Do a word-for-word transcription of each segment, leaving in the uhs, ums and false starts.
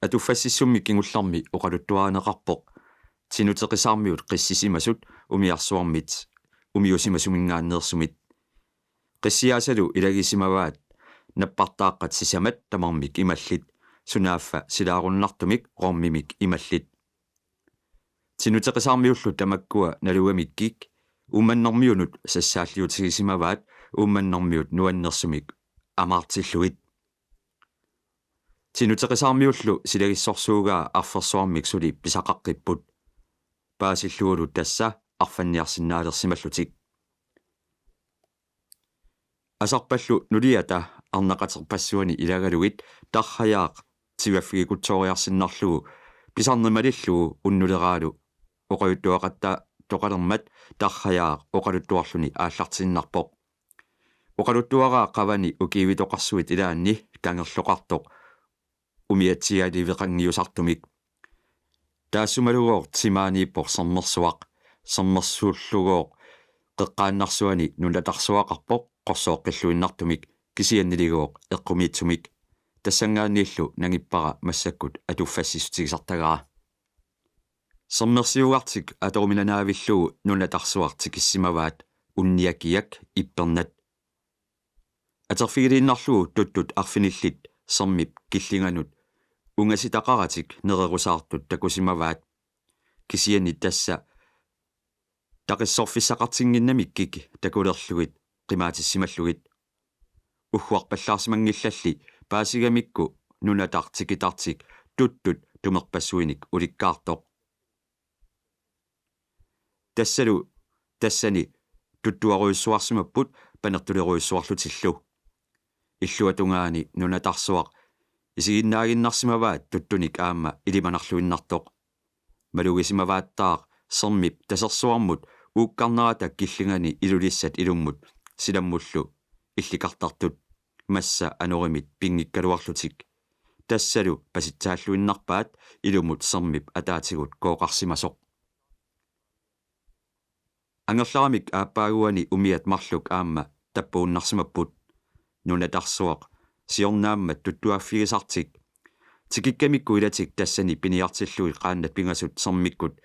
Atuffassissummik kingullermi oqaluttuarineqarpoq Tinuteqisaarmiut qissisimasut umiarsuarmit umiusimasuminngaanneersumit. Qissiaasalu ilagisimavaat nappartaaqqat sisamat tamarmik imallit, sunaaffa silaarunnartumik rummimik imallit. Tinuteqisaarmiullu tamakkua nalugamikkik Uummannarmiunut sassaalliutigisimavaat Uummannarmiut nuannersumik amaartillugit. Tinuteqisaarmiullu silagissorsuugaa arfersuarmik suli pisaqaqqipput. Paasillugulu tassa arfanniarsinnaalersimallutik. Asarpallu nuliata arnaqaterpassuani ilagalugit Tarrajaaq tivaffigikutsooriarsinnarlugu pisarneq malillugu unnuleraalu oqaluttuaqattaartoqalermat Tarrajaaq oqaluttuarluni aallartiinnarpoq. Oqaluttuaraa qavani ukiivitoqarsuit ilaanni kangerloqartoq umiatsiaaliveqanngiusartumik. Taassumalugooq timaaniippoq sermersuaq, sermersuullugooq qeqqaannarsuani nunatarsuaqarpoq qorsooqqilluinnartumik kisianniligooq eqqumiitsumik. Tassanngaanniillu nangippara massakkut atuffassissutigisartagara. Sermersiugartik atoruminanaavillugu nunatarsuaq tikissimavaat unniakiak ippernat. Aterfigiliinnarlugu tuttut arfinillit sermip killinganut ungasitaqaratik nererusaartut takusimavaat. Kisianni tassa taqissorfissaqartinnginnamikkik takulerlugit qimaatissimallugit. Ugguarpallaarsimanngillalli paasigamikku nunataq tikitartik tuttut tumerpassuinik ulikkaartoq. Tassalu tassani tuttuarujussuarsimapput panertulerujussuarlutillu. Illuatungaani nunatarsuaq isiginnaaginnarsimavaat tuttunik aamma ilimanarluinnartoq. Malugisimavaattaaq sermip tasersuarmut uukkarnerata killingani ilulissat ilummut silammullu illikartartut massa anorimit pinngikkaluarlutik. Tassalu pasitsaalluinnarpaat ilummut sermip ataatigut kooqarsimasoq. Angerlaramik aappaaguani umiat marluk aamma tappuunnarsimapput. Nunatarsuaq siornaammat tuttuaffigisartik tikikkamikku ilatik tassani piniartillugit qaannat pingasut sermikkut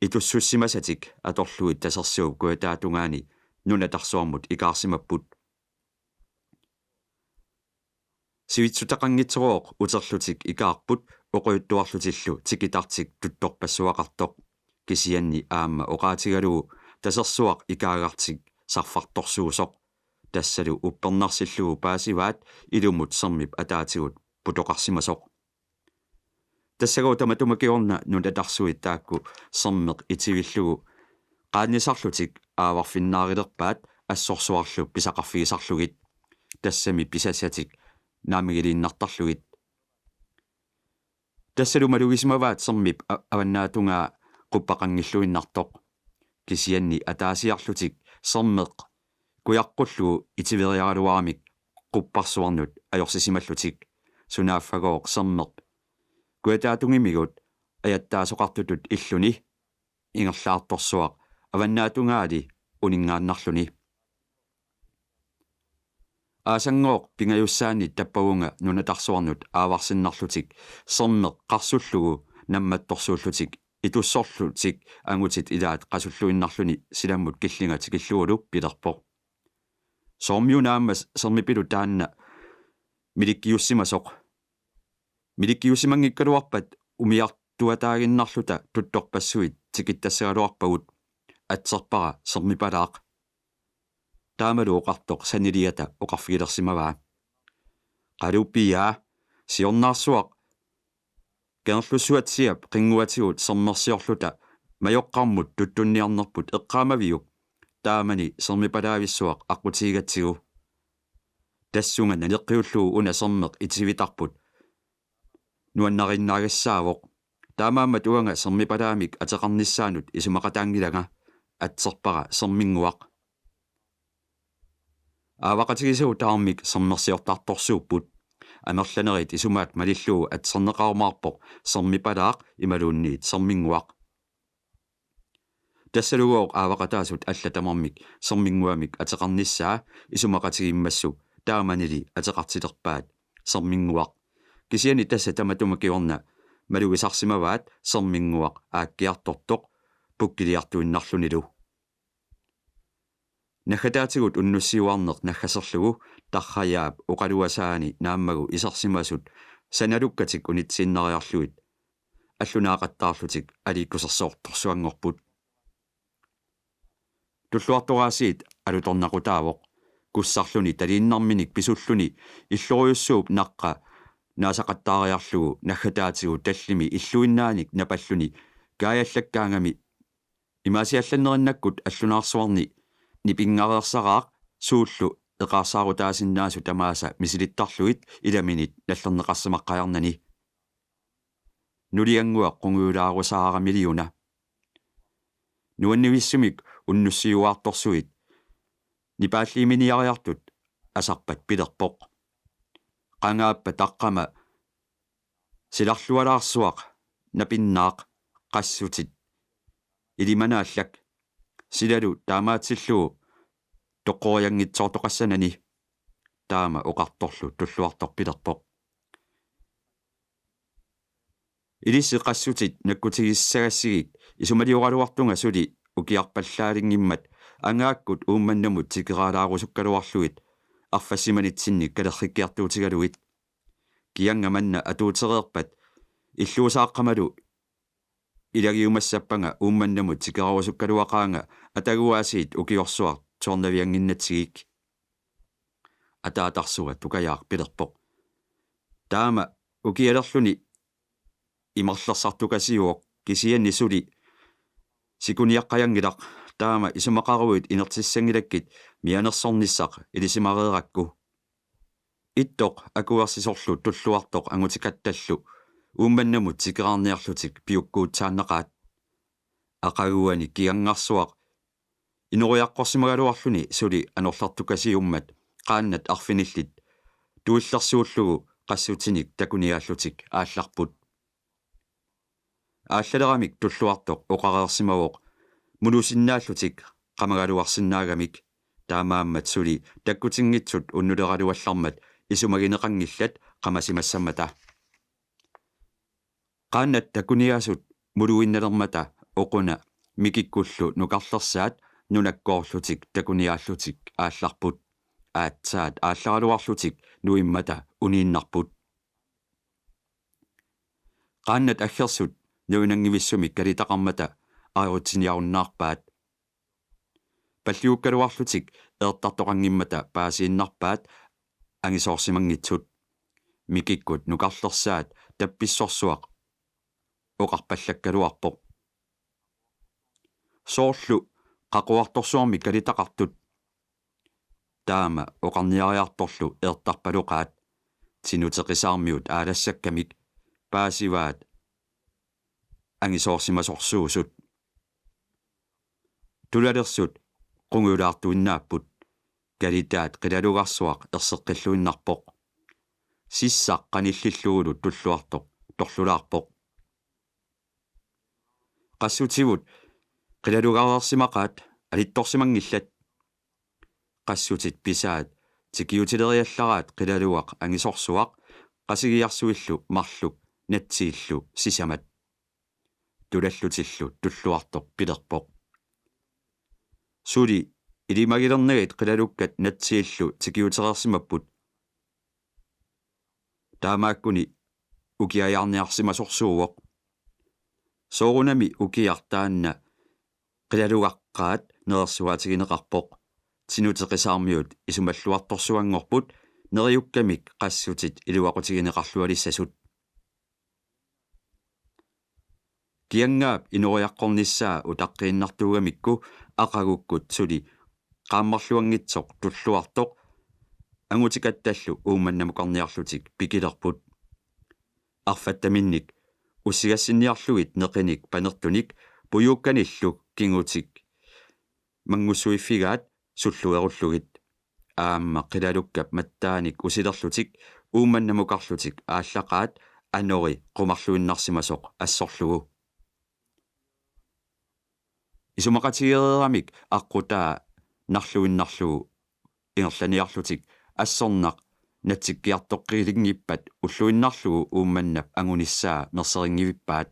itussussimasatik atorlugit tasersuup kujataatungaani nunatarsuarmut ikaarsimapput. Sivitsutaqanngitsorooq uterlutik ikaarput oqaluttuarlutillu tikitartik tuttorpassuaqartoq. Kisianni aamma oqaatigalugu tasersuaq ikaagartik sarfartorsuusoq. Tassalu uppernarsillugu paasivaat ilummut sermip ataatigut putoqarsimasoq. Tassagooq tamatuma kingorna nunatarsuit taakku sermeq itivillugu qaannisarlutik aavarfinnaarilerpaat assorsuarlu pisaqarfigisarlugit. Tassami pisassatik naammagiliinnartarlugit. Tassalu malugisimavaat sermip a-, avannaatungaa quppaqanngilluinnartoq. Kisianni ataasiarlutik sermeq kujaqqullugu itiveriaraluaramik qupparsuarnut ajorsisimallutik. Sunaaffagooq sermeq kujataatungimigut ajattaasoqartutut illuni ingerlaartorsuaq avannaatungaali uninngaannarluni. Aasanngooq pingajussaanni tappavunga nunatarsuarnut aavarsinnarlutik sermeq qarsullugu nammattorsuullutik itussorlutik angutit ilaat qasulluinnarluni silammut killinga tikillugulu pilerpoq: Soormiuna aamma sermipilu taanna milikkiussimasoq? Milikkiussimanngikkaluarpat umiartuataaginnarluta tuttorpassuit tikittassagaluarpagut, atserpara sermipalaaq. Taamalu oqartoq saniliata oqarfigilersimavaa: Qalupiaa, siornaarsuaq Kangerlussuatsiap qinnguatigut sermersiorluta majoqqarmut tuttunniarnerput eqqaamaviuk taamani sermipalaavissuaq aqqutigigatsigu? Tassunga naleqqiullugu una sermeq itivitarput nuannarinnaagassaavoq. Taamaammat uanga sermipalaamik ateqarnissaanut isumaqataanngilanga, atserpara serminnguaq. Aavaqatigisagut tamarmik sermersiortartorsuupput. Amerlanerit isumaat malillugu atserneqarumaarpoq sermipalaaq imaluunniit serminnguaq. Tassalugooq aavaqataasut allat tamarmik serminnguamik ateqarnissaa isumaqatigiimmassuk taamanili ateqartilerpaat serminnguaq. Kisianni tassa tamatuma kingorna Malugisarsimavaat serminnguaq aakkiartortoq pukkiliartuinnarlunilu. Naggataatigut unnussiuarneq naggaserlugu Tarrajaap oqaluasaani naammagu isersimasut sanalukkatik unitsiinnariarlugit allunaaqattaarlutik aliikkusersortorsuanngorput. Tulluartoraasiit alutornaqutaavoq. Kussarluni taliinnarminik pisulluni illorujussuup naqqa naasaqattaariarlugu naggataatigut tallimi illuinnaanik napalluni kaajallakkaangami imaasiallannerinnakkut allunaarsuarni nipinngareersaraaq suullu eqaarsaarutaasinnaasut tamaasa misilittarlugit ilaminit nallerneqarsimaqqajarnani. Nuliannguaq qungujulaarusaaramiliuna. Nuannivissumik unnussiuaartorsuit nipaalliiminiariartut Asarpat pilerpoq: Qangaappa taqqama silarlualaarsuaq napinnaaq, qassutit ilimanaallak, silalu taamaatsillugu toqqorianngitsoortoqassanani. Taama oqartorlu Tulluartoq pilerpoq: Ilissi qassutit nakkutigissagassigit isumalioraluartunga suli ukiarpallaaliinngimmat angaakkut Uummannamut tikeraalaarusukkaluarlugit arfassimanitsinni kalerrikkiartuutigalugit. Kigannga manna atuutereerpat illuusaaqqamalu ilagiumassappanga Uummannamut tikerarusukkaluaqaanga ataguaasiit ukiorsuaq tuornaviannginnatsigik. Ataatarsuaq Tukajaaq pilerpoq: Taama ukialerluni imerlersartukasiuvoq, kisianni suli sikuniaqqajanngilaq. Taama isumaqaruit inertissanngilakkit mianersornissaq ilisimareerakku. Ittoq akuersisorlu Tulluartoq angutikattallu Uummannamut tikeraarniarlutik piukkuutsaannaqaat. Aqaguani kiganngarsuaq inoriaqqorsimagaluarluni suli anorlertukasiummat qaannat arfinillit tuillersuullugu qassutinik takuniaallutik aallarput. Aallaleramik Tulluartoq oqareersimavoq mulusinnaallutik qamagaluarsinnaagamik, taamaammat suli takkutinngitsut unnuleraluallarmat isumagineqanngillat qamasimassammata. Qaannat takuniaasut muluinnalermata oquna Mikikkullu nukarlersaat nunakkoorlutik takuniaallutik aallarput. Aatsaat aallaraluarlutik nuimmata uniinnarput. Qaannat aggersut nuinanngivissumik kalitaqarmata ajutsiniarunnaarpaat. Palliukkaluarlutik eertartoqanngimmata paasiinnarpaat angisoorsimanngitsut. Mikikkut nukarlersaat tappissorsuaq oqarpallakkaluarpoq: Soorlu qaquartorsuarmi kalitaqartut. Taama oqarniariartorlu eertarpaloqaat. Tinuteqisaarmiut aalassakkamik paasivaat angisoorsimasorsuusut. Tulalersut qungujulaartuinnaapput. Kalitaat qilalugarsuaq erseqqilluinnarpoq. Sissaq qanillillugulu Tulluartoq torlulaarpoq: Qassutivut qilalugareersimaqaat, alittorsimanngillat. Qassutit pisaat tikiutileriallaraat qilalugaq angisorsuaq qasigiarsuillu marluk natsiillu sisamat. Tulallutillu Tulluartoq pilerpoq: Suli ilimagilernagit qilalukkat natsiillu tikiutereersimapput. Taamaakkuni ukiajaarniarsimasorsuuvoq. Soorunami ukiaq taanna qilalugaqqaat nerersuaatigineqarpoq. Tinuteqisaarmiut isumalluartorsuanngorput neriukkamik qassutit iluaqutigineqarlualissasut. Kiganngaap inoriaqqornissaa utaqqiinnartuugamikku aqagukkut suli qaammarluanngitsoq Tulluartoq angutikattallu Uummannamukarniarlutik pikilerput. Arfattaminnik ussigassinniarlugit neqinik panertunik pujuukkanillu kingutik manngussuiffigaat sulluerullugit. Aamma qilalukkap mattaanik usilerlutik Uummannamukarlutik aallaqaat anori qumarluinnarsimasoq assorlugu. Isumaqatigeereeramik aqqutaa narluinnarlugu ingerlaniarlutik assornaq natsikkiartoqqilinngippat ulluinnarlugu Uummannap angunissaa merserinngivippaat.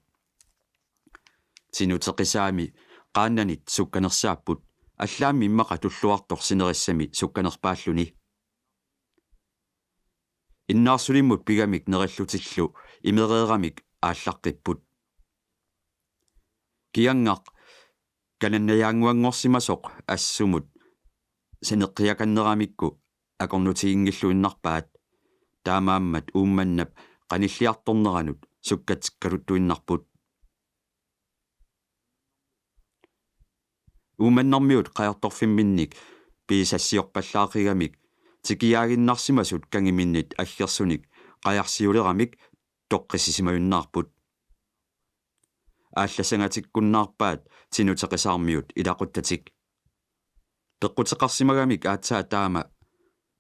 Tinuteqisaami qaannanit sukkanersaapput, allaammi immaqa Tulluartoq sinerissami sukkanerpaalluni. Innaarsulimmut pigamik nerillutillu imereeramik aallaqqipput. Kiangaq kanannajaannguanngorsimasoq assumut saneqqiakanneramikku akornutiginngilluinnarpaat. Taamaammat Uummannap qanilliartorneranut sukkatikkaluttuinnarput. Uummannarmiut qajartorfimminnik piisassiorpallaaqigamik tikiaaginnarsimasut kangiminnit aggersunik qajarsiuleramik toqqissisimajuinnaarput. Aallassangatikkunnaarpaat Tinuteqisaarmiut ilaquttatik. Peqquteqarsimagamik aatsaat taama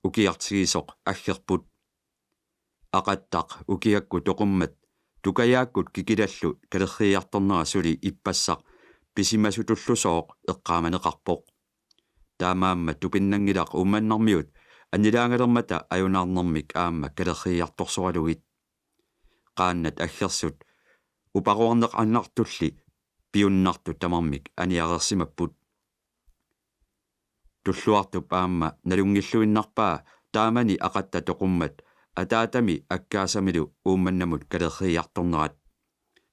ukiartigisoq aggerput. Aqattaq ukiakkut toqummat tukajaakkut kikilallu kalerriiartornera suli ippassaq pisimasutullusooq eqqaamaneqarpoq. Taamaammat tupinnanngilaq Uummannarmiut annilaangalermata ajunaarnermik aamma kalerriiartorsoralugit. Qaannat aggersut uparuarneqarnartulli piunnartut tamarmik aniareersimapput. Tulluartup aamma nalunngilluinnarpaa taamani aqattaq toqummat ataatami akkaasamilu Uummannamut kalerriiartornerat.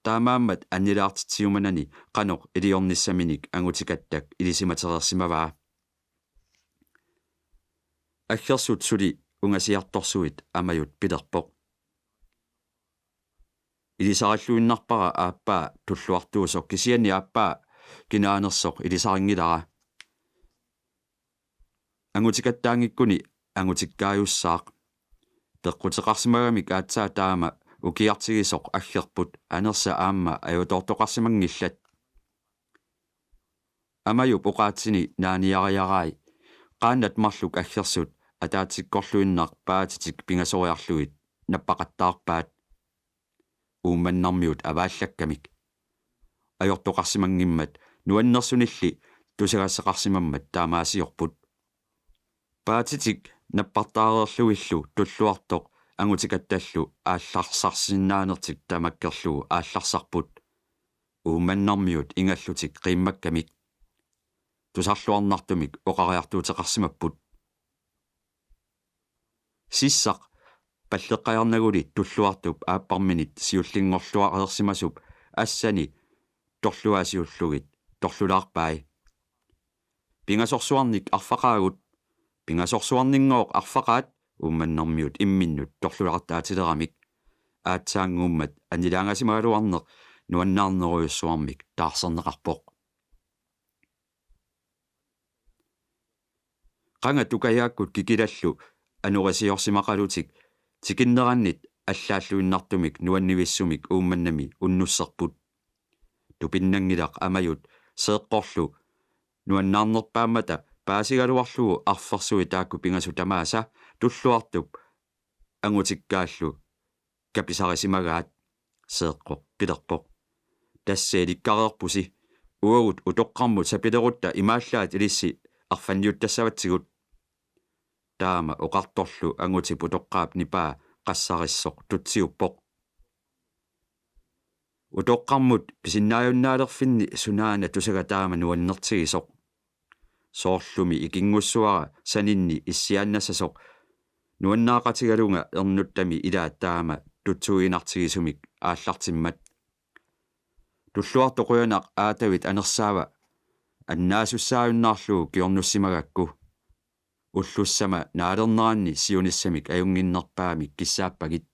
Taamaammat annilaartitsiumanani qanoq iliornissaminik angutikattak ilisimatereersimavaa. Aggersut suli ungasiartorsuit Amajut pilerpoq: Ilisarilluinnarpara aappaa tulluartuusoq, kisianni aappaa kinaanersoq ilisarinngilara. Angutikattaanngikkuni angutikkaajussaaq. Peqquteqarsimagamik aatsaat taama ukiartigisoq aggerput, anersa aamma ajutoortoqarsimanngillat. Amajup oqaatsini naaniariarai qaannat marluk aggersut ataatsikkorluinnaq paatitik pingasoriarlugit nappaqattaarpaat. Uummannarmiut avaallakkamik. Ajortoqarsimanngimmat nuannersunilli tusagassaqarsimammat taamaasiorput. Paatitik nappartaareerlugillu Tulluartoq angutikattallu aallarsarsinnaanertik tamakkerlugu aallarsarput. Uummannarmiut ingallutik qiimmakkamik. Tusarluarnartumik oqariartuuteqarsimapput. Sissaq palleqqajarnaguli Tulluartup aapparminit siullinngorluareersimasup assani torluaasiullugit torlulaarpai. Pingasorsuarnik arfaqaagut. Pingasorsuarninngooq arfaqaat, Uummannarmiut imminnut torlulaartaatileramik. Aatsaannguummat annilaangasimagaluarneq nuannaarnerujussuarmik taarserneqarpoq. Qanga tukajaakkut kikilallu anorisiorsimaqalutik tikinnerannit allaalluinnartumik nuannivissumik Uummannami unnusserput. Tupinnanngilaq Amajut Seeqqorlu nuannaarnerpaammata paasigaluarlugu arfersuit taakku pingasut tamaasa Tulluartup angutikkaallu kapisarisimagaat. Seeqqoq pilerpoq: Tassa ilikkareerpusi. Uagut utoqqarmut sapilerutta imaallaat ilissi arfanniuttassavatsigut. Taama oqartorlu angutip utoqqaap nipaa qassarissoq tutsiuppoq. Utoqqarmut pisinnaajunnaarfinni sunaana tusaga taama nuannertigisoq. Soorlumi ikinngussuara saninni issiaannassasoq nuannaaqatigalunga ernuttami ilaat taama tutsuiginartigisumik aallartimmat. Tulluartoq qujanaq aatavit anersaava annaasussaajunnaarlugu kingornussimagakku. Ullussama naalerneranni siunissamik ajunnginnerpaamik kissaappagit.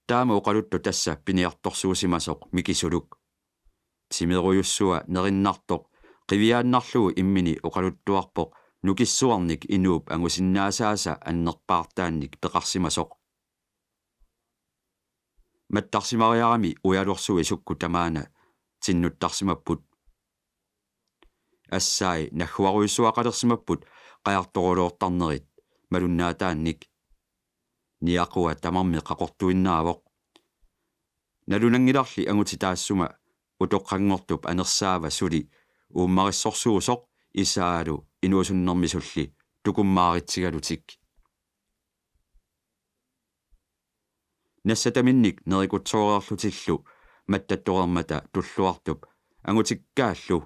Taama oqaluttoq tassa piniartorsuusimasoq Mikisuluk. Timerujussua nerinnartoq qiviaannarlugu immini oqaluttuarpoq nukissuarnik inuup angusinnaasaasa annerpaartaannik peqarsimasoq. Mattarsimariarami ujalorsuit sukkut tamaana tinnuttarsimapput. Assai nagguarujussuaqalersimapput qajartoruluortarnerit malunnaataannik. Niaqua tamarmi qaqortuinnaavoq. Nalunanngilarli angutit taassuma utoqqanngortup anersaava suli uummarissorsuusoq isaalu inuusunnermisulli tukummaaritsigalutik. Nassataminnik nerikutsoorlutillu mattattoreermata Tulluartup angutikkaallu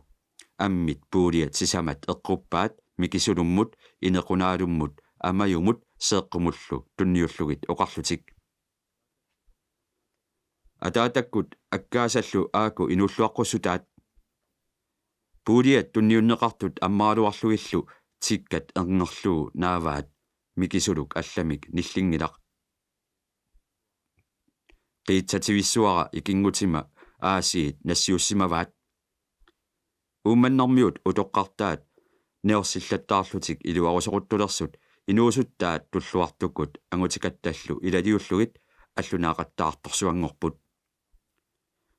ammit puuliat sisamat eqquppaat Mikisulummut, Inequnaalummut, Amajumut Seeqqumullu tunniullugit oqarlutik: Ataatakkut akkaasallu aaku inuulluaqqussutaat. Puuliat tunniunneqartut ammaraluarlugillu tikkat erngerlugu naavaat Mikisuluk allamik nillinngilaq. Qiitsativissuara ikinngutima aasiit nassiussimavaat. Uummannarmiut utoqqartaat neorsillattaarlutik iluarusoquttulersut inuusuttaat Tulluartukkut angutikattallu ilaliullugit allunaaqattaartorsuanngorput.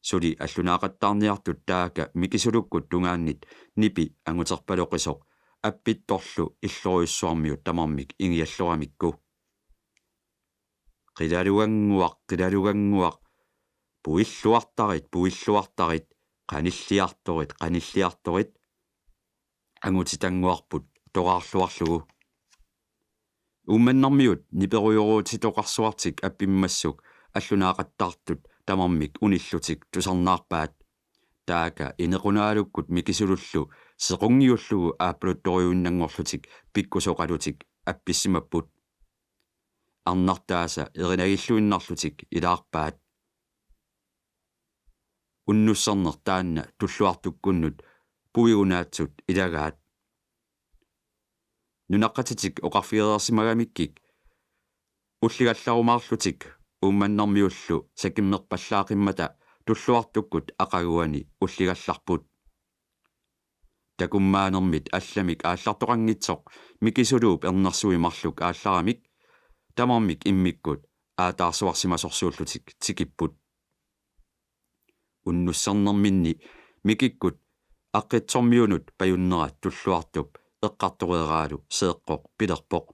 Suli allunaaqattaarniartut taakku Mikisulukkut tungaannit nipi anguterpaloqisoq appittorlu illorujussuarmiut tamarmik ingialloramikku: Qilalugannguaq, qilalugannguaq. Puilluartarit, puilluartarit. Qanilliartorit, qanilliartorit. Angutitannguarput toraarluarlugu. Uummannarmiut niperujoruutitoqarsuartik appimmassuk allunaaqattaartut tamarmik unillutik tusarnaarpaat. Taakku Inequnaalukkut Mikisulullu sequnngiullugu aappaluttorujuinnanngorlutik pikkusoqalutik appissimapput. Arnartaasa erinagilluinnarlutik ilaarpaat. Unnusserneq taanna Tulluartukkunnut puigunaatsut ilagaat. Nunaqqatitik oqarfigereersimagamikkik ulligallarumaarlutik Uummannarmiullu sakimmerpallaaqimmata Tulluartukkut aqaguani ulligallarput. Takummaanermit allamik aallartoqanngitsoq Mikisuluup ernersui marluk aallaramik tamarmik immikkut aataarsuarsimasorsuullutik tikipput. Unnussernerminni Mikikkut Aqqitsormiunut pajunnera Tulluartup eqqartoreeraalu Seeqqoq pilerpoq: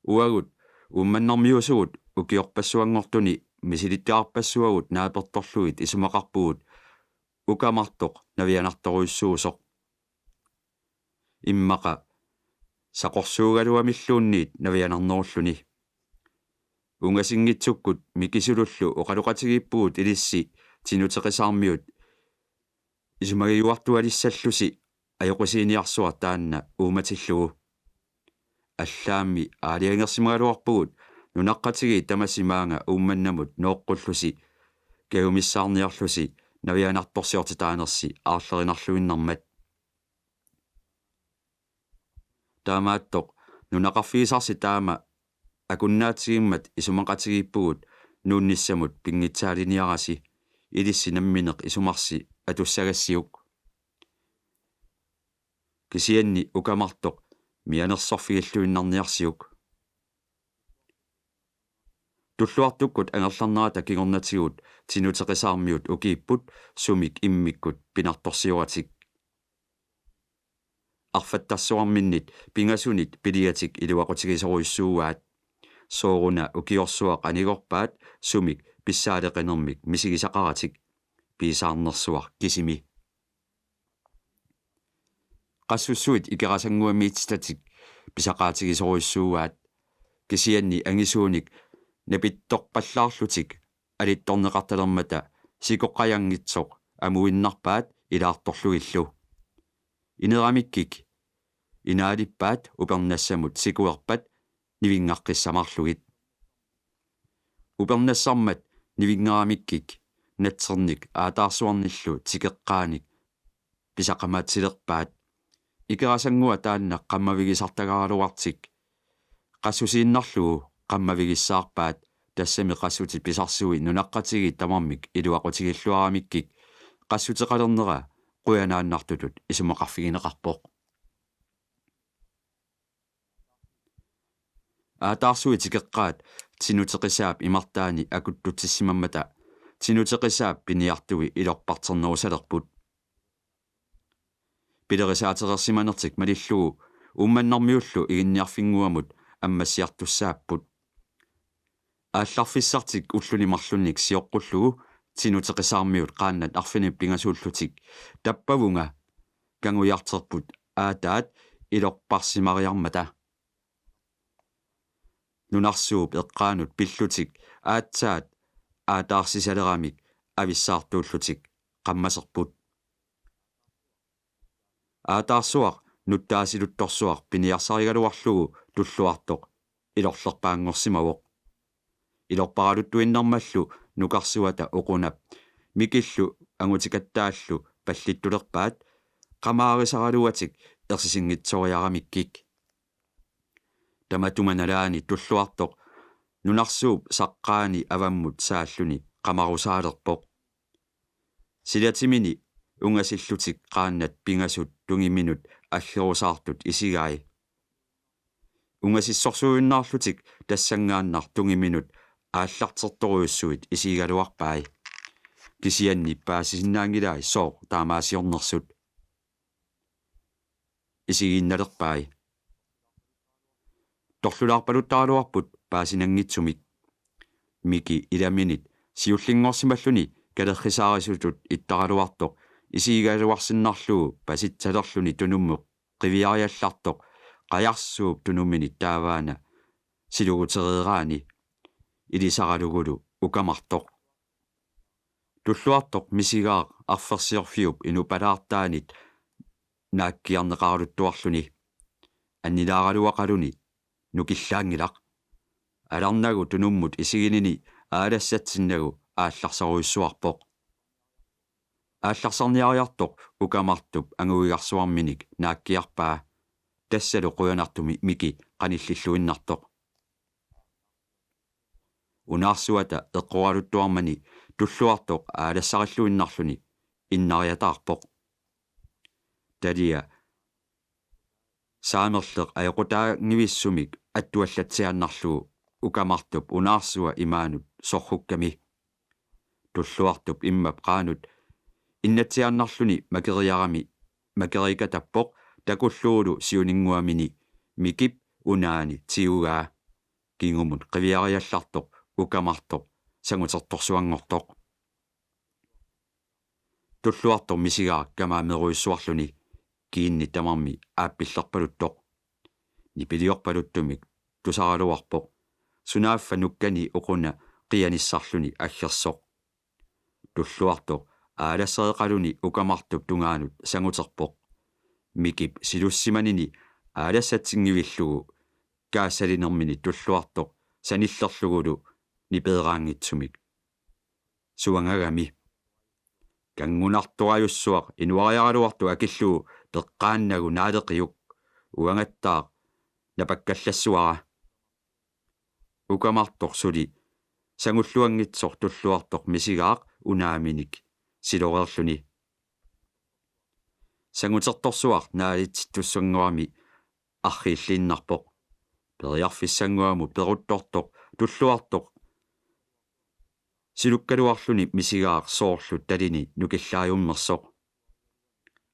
Uagut Uummannarmiuusugut ukiorpassuanngortuni misilittagarpassuagut naapertorlugit isumaqarpugut Ukamartoq navianartorujussuusoq. Immaqa saqorsuugaluamilluunniit navianarnerulluni. Ungasinngitsukkut Mikisulullu oqaloqatigiippugut ilissi Tinuteqisaarmiut isumagiuartualissallusi ajoqusiiniarsuaq taanna uummatillugu. Allaammi aalajangersimagaluarpugut nunaqqatigiit tamassi maanga Uummannamut nooqqullusi kajumissaarniarlusi navianartorsiortitaanersi aarlerinarluinnarmat. Taamaattoq nunaqarfigisarsi taama akunnaatigimmat isumaqatigiippugut nuunnissamut pinngitsaaliniarasi ilissi nammineq isumarsi atussagassiuk. Kisianni Ukamartoq mianersorfigilluinnarniarsiuk. Tulluartukkut angerlarnerata kingornatigut Tinuteqisaarmiut ukiipput sumik immikkut pinartorsioratik. Arfattarsuarminnit pingasunit piliatik iluaqutigisorujussuuaat. Sooruna ukiorsuaq anigorpaat sumik pissaaleqinermik misigisaqaratik, piisaarnersuaq kisimi. Qassussuit Ikerasannguamiititatik pisaqaatigisorujussuuaat, kisianni angisuunik napittorpallaarlutik alittorneqartalermata sikoqqajanngitsoq amuinnarpaat ilaartorlugillu. Ineramikkik inaalippaat upernassamut sikuerpat nivinngaqqissamaarlugit. Upernassarmat nivinngaramikkik natsernik aataarsuarnillu tikeqqaanik pisaqamaatsilerpaat. Ikerasannguaq taanna qammavigisartagaraluartik qassusiinnarlugu qammavigissaarpaat, tassami qassutit pisarsui nunaqqatigiit tamarmik iluaqutigilluaramikkik qassuteqalernera qujanaannartutut isumaqarfigineqarpoq. Aataarsui tikeqqaat Tinuteqisaap imartaani akuttutsissimammata Tinuteqisaap piniartui ilorparternerusalerput. Pilerisaatereersimanertik malillugu Uummannarmiullu Iginniarfinnguamut ammassiartussaapput. Aallarfissartik ulluni marlunnik sioqqullugu Tinuteqisaarmiut qaannat arfineq-pingasuullutik tappavunga kangujarterput aataat ilorparsimariarmata. Nunarsuup eqqaanut pillutik aatsaat aataarsisaleramik avissaartuullutik qammaserput. Aataarsuaq nuttaasiluttorsuaq piniarsarigaluarlugu Tulluartoq ilorlerpaanngorsimavoq. Ilorparaluttuinnarmallu nukarsuata Uqunap Mikillu angutikattaallu pallittulerpaat qamaarisaraluatik ersisinngitsoriaramikkik. Tamatuma nalaani Tulluartoq nunarsuup saqqaani avammut saalluni qamarusaalerpoq. Silatimini ungasillutik qaannat pingasut tungiminut aggerusaartut isigai. Ungasissorsuujunnaarlutik tassanngaannaq tungiminut aallartertorujussuit isigigaluarpai. Kisianni paasisinnaanngilai sooq taamaasiornersut. Isigiinnalerpai. Torlulaarpaluttaraluarput paasinanngitsumik. Miki ilaminit siullinngorsimalluni kalerrisaarisutut ittaraluartoq isigigaluarsinnarlugu pasitsalerluni tunummut qiviariallartoq qajarsuup tunumini taavaana silugutereeraani ilisaralugulu Ukamartoq. Tulluartoq Misigaaq arfersiorfiup inupalaartaanit naakkiarneqaraluttuarluni. Annilaaraluaqaluni nukillaanngilaq. Alarnagu tunummut isiginini aalassatsinnagu aallarsorujussuarpoq. Aallarsarniariartoq Ukamartup anguigarsuarminik naakkiarpaa. Tassalu qujanartumik Miki qanillilluinnartoq. Unaarsuata eqqoraluttuarmani Tulluartoq aalassarilluinnarluni innariataarpoq. Talia saamerleq ajoqutaanngivissumik attuallatsiaannarlugu Ukamartup unaarsua imaanut sorrukkami. Tulluartup immap qaanut innatsiaannarluni makeriarami makerikatappoq takullugulu siuninnguamini Mikip unaani tigugaa. Kingumut qiviariallartoq Ukamartoq sangutertorsuanngortoq. Tulluartoq Misigaaq kamaamerujussuarluni kiinni tamarmi aappillerpaluttoq. Nipiliorpaluttumik tusaraluarpoq. Sunaaffa nukkani Uquna qianissarluni aggersoq. Tulluartoq aalassereqaluni Ukamartup tungaanut sanguterpoq. Mikip silussimanini aalassatsinngillugu kaassalinermini Tulluartoq sanillerlugulu nipeeraanngitsumik suangagami. Kanngunartorajussuaq inuariaraluartoq akillugu peqqaannagu naaleqiuk, uangattaaq napakkallassuara. Ukamartoq suli sangulluanngitsoq Tulluartoq Misigaaq unaaminik siloreerluni. Sangutertorsuaq naalitsittussanngorami arriilliinnarpoq. Periarfissannguamut peruttortoq Tulluartoq silukkaluarluni Misigaaq soorlu talini nukillaajummersoq.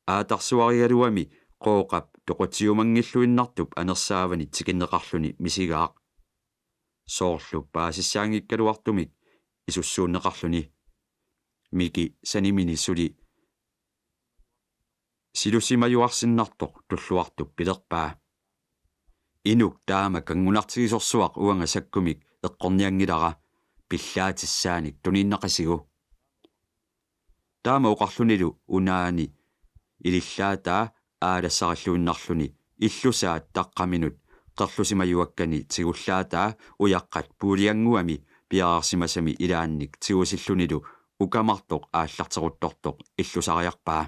Aatarsuarigaluami Qooqap toqutiumanngilluinnartup anersaavani tikinneqarluni Misigaaq. Soorlu paasissaanngikkaluartumik isussuunneqarluni. Miki sanimini suli silusimajuarsinnartoq Tulluartup pilerpaa: Inuk taama kanngunartigisorsuaq uanga sakkumik eqqornianngilara, pillaatissaanik tuniinnaqisigu. Taama oqarlunilu unaani ilillaataa aalassarilluinnarluni illusaat taqqaminut qerlusimajuakkani tigullaataa ujaqqat puuliannguami piareersimasami ilaannik tigusillunilu Ukamartoq aallarteruttortoq illusariarpaa.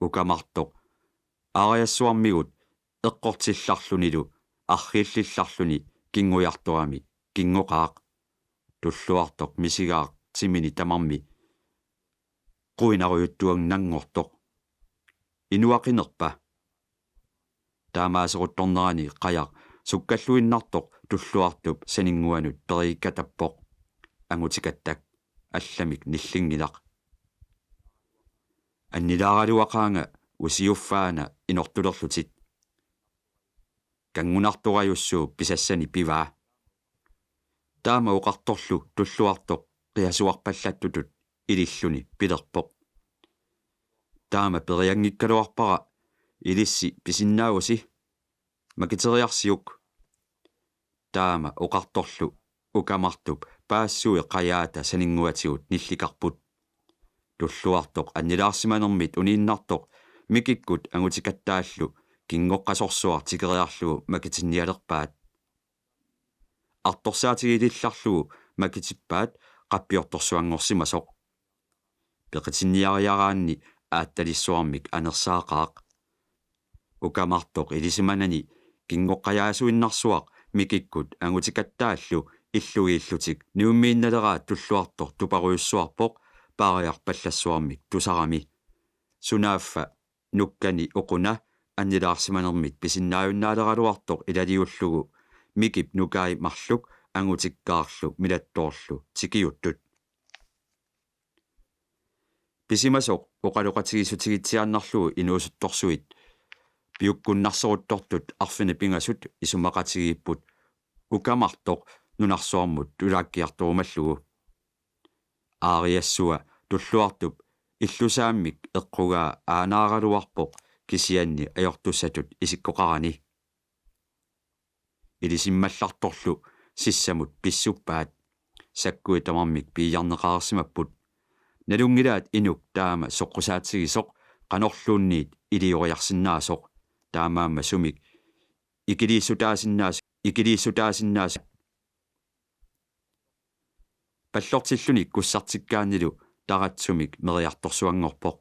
Ukamartoq aariassuarmigut eqqortillarlunilu arriillillarluni kinngujartorami kinngoqaaq. Tulluartoq Misigaaq timini tamarmi quinarujuttuannanngortoq: Inuaqinerpa? Taamaaseruttornerani qajaq sukkalluinnartoq Tulluartup saninnguanut periikkatappoq. Angutikattak allamik nillinngilaq. Annilaaraluaqaanga usiuffaana inortulerlutit. Kanngunartorajussuup pisassani pivaa. Taama oqartorlu Tulluartoq qiasuarpallattutut ililluni pilerpoq: Taama perianngikkaluarpara Ilissi pisinnaavusi. Makiteriarsiuk. Taama oqartorlu Ukamartup paassui qajaata saninnguatigut nillikarput. Tulluartoq annilaarsimanermit uniinnartoq Mikikkut angutikattaallu kingoqqasorsuaq tikeriarlugu makitinnialerpaat. Artorsaatigilillarlugu makitippaat qappiortorsuanngorsimasoq. Peqitinniariaraanni aattalissuarmik anersaaqaaq. Ukamartoq ilisimanani kingoqqajaasuinnarsuaq Mikikkut angutikattaallu illugiillutik niummiinnaleraat Tulluartoq tuparujussuarpoq paariarpallassuarmik tusarami. Sunaaffa nukkani oquna annilaarsimanermit pisinnaajunnaaleqaraluartoq ilaliullugu Mikip nukai marluk angutikkaarlu milattoorlu tikiuttut. Pisimasoq oqaloqatigiissutigittiaannarlugu inuusuttorsuit piukkunnarseruttortut arfineq-pingasut isumaqatigiipput Ukamartoq nunarsuarmut tulaakkiartorumallugu. Aariassua Tulluartup illusaammik eqqugaa aanaaraluarpoq kisianni ajortussatut isikkoqarani. Ilisimmallartorlu sissamut pissuppaat. Sakkuit tamarmik piiarneqareersimapput. Nalunngilaat inuk taama soqqusaatigisoq qanorluunniit ilioriarsinnaasoq. Taamaammat sumik ikiliissutaasinnaasoq, ikiliissutaasinnaasoq. Pallortilluni kussartikkaannilu taratsumik meriartorsuanngorpoq.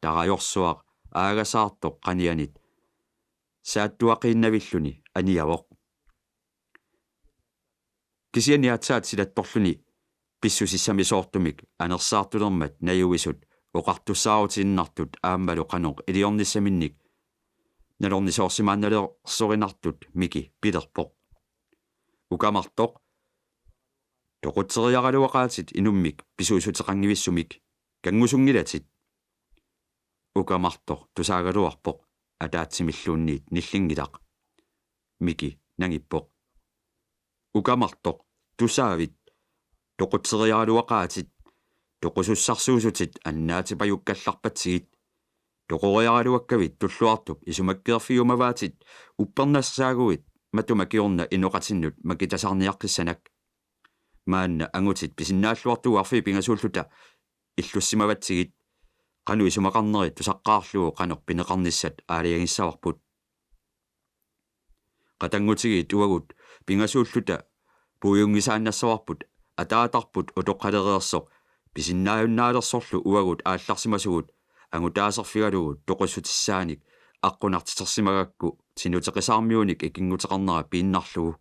Tarajorsuaq aagasaartoq qanianit saattuaqiinnavilluni aniavoq. Kisianni aatsaat silattorluni pissusissamisoortumik anersaartulermat najuisut oqartussaarutiinnartut aammalu qanoq iliornissaminnik nalornisoorsimaannalersorinartut Miki pilerpoq: Ukamartoq, toqutseriaraluaqaatit inummik pisuussuteqanngivissumik, kanngusunngilatit. Ukamartoq tusaagaluarpoq, ataatsimilluunniit nillinngilaq. Miki nangippoq: Ukamartoq, tusaavit? Toqutseriaraluaqaatit, toqusussarsuusutit annaatipajukkallarpatsigit. Toqoriaraluakkavit Tulluartup isumakkeerfigiumavaatit uppernassaaguit matuma kingorna inoqatinnut makitasarniaqqissanak. Maanna angutit pisinnaalluartugut arfineq pingasuulluta illussimavatsigit. Qanoq isumaqarneri tusaqqaarlugu qanoq pineqarnissat aalajangissavarput. Qatanngutigiit uagut pingasuulluta puigunngisaannassavarput ataatarput utoqqalereersoq pisinnaajunnaalereersorlu uagut aallarsimasugut angutaaserfigalugu toqussutissaanik aqqunartitersimagakku Tinuteqisaarmiunik ikinnguteqarnera piinnarlugu.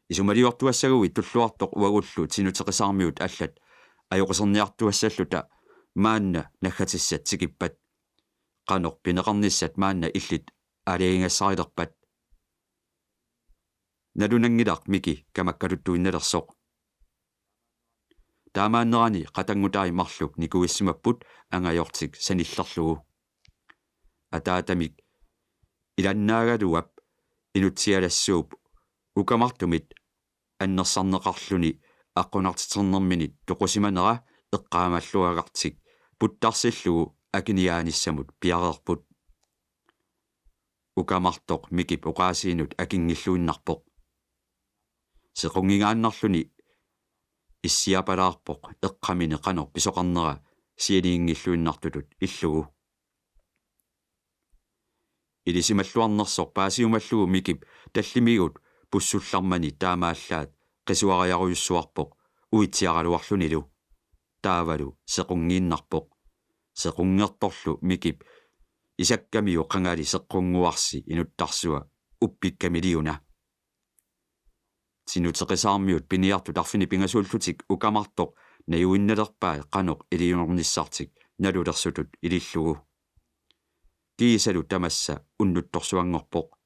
Isumaliortuassaguit Tulluartoq uagullu Tinuteqisaarmiut allat ajoquserniartuassalluta maanna naggatissat tikippat. Qanoq pineqarnissat maanna illit aalajangigassarilerpat? Nalunanngilaq Miki kamakkaluttuinnalersoq. Taamaannerani qatanngutai marluk nikuissimapput angajortik sanillerlugu. Ataatamik ilannaagaluap inutsialassuup Ukamartumit annersarneqarluni aqqunartiternerminit toqusimanera eqqaamalluagartik puttarsillugu akiniaanissamut piareerput. Ukamartoq Mikip oqaasiinut akinngilluinnarpoq. Sequnngingaannarluni issiapalaarpoq eqqamini qanoq pisoqarnera sianiinngilluinnartutut illugu. Ilisimalluarnersoq paasiumallugu Mikip tallimigut pussullarmani taamaallaat qisuariarujussuarpoq uitsiaraluarlunilu. Taavalu sequnngiinnarpoq. Sequnngertorlu Mikip isakkamiu qangali seqqunnguarsi inuttarsua uppikkamiliuna. Tinuteqisaarmiut piniartut arfineq-pingasuullutik Ukamartoq najuinnalerpai qanoq iliornissartik nalulersutut ilillugu. Kiisalu tamassa unnuttorsuanngorpoq.